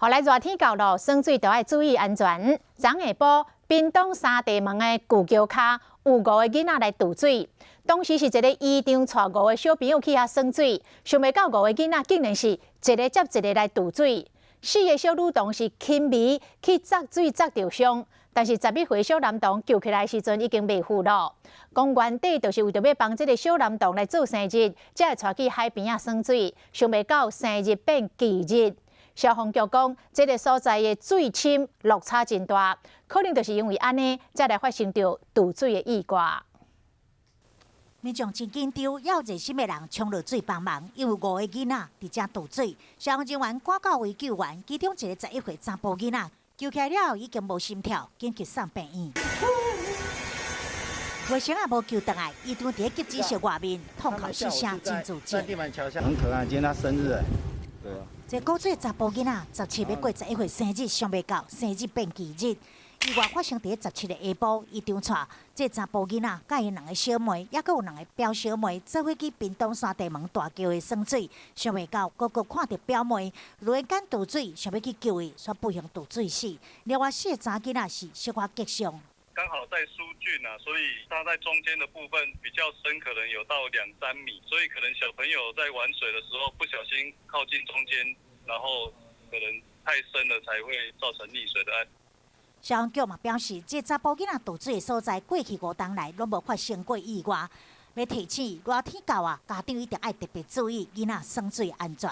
予來熱天到囉，耍水就愛注意安全。昨下晡，屏東三地門的舊橋跤有五个囡仔來渡水，當時是一個姨丈帶五个小朋友去遐耍水，想袂到五个囡仔竟然是一个接一个來渡水。四个小女童是輕微去擲水擲著傷，但是11歲小男童救起來時陣已經袂赴囉。講原底就是為著欲幫這个小男童來做生日，才會帶去海邊仔耍水，想袂到生日變忌日。消防局講，這个所在的水深落差真大，可能就是因為按呢，才來發生著渡水的意外。民眾真緊張，猶有熱心的人衝落水幫忙，因為五个囡仔佇遮渡水，消防人員趕到位救援，其中一个11歲查埔囡仔救起來了後已經無心跳，緊急送病院。衛生也無救轉來，醫院佇急診室外面痛哭失聲，真自責。很可愛，今天他生日。對啊。這古水查埔囡仔17欲過11歲生日，想袂到生日變忌日。意外發生佇17日下晡，醫長帶這查埔囡仔，佮伊兩个小妹，猶閣有兩个表小妹，做伙去屏東三地門大橋的耍水，想袂到哥哥看著表妹突然間渡水，想欲去救伊，卻不幸渡水死。另外四个查囡仔是小可激傷。剛好在疏浚啊，所以它在中間的部分比較深，可能有到兩三米，所以可能小朋友在玩水的時候不小心靠近中間，然後可能太深了，才會造成溺水的案。消防局嘛表示，這查埔囡仔渡水的所在，過去5冬來攏無發生過意外。欲提醒熱天到啊，家長一定愛特別注意囡仔耍水安全。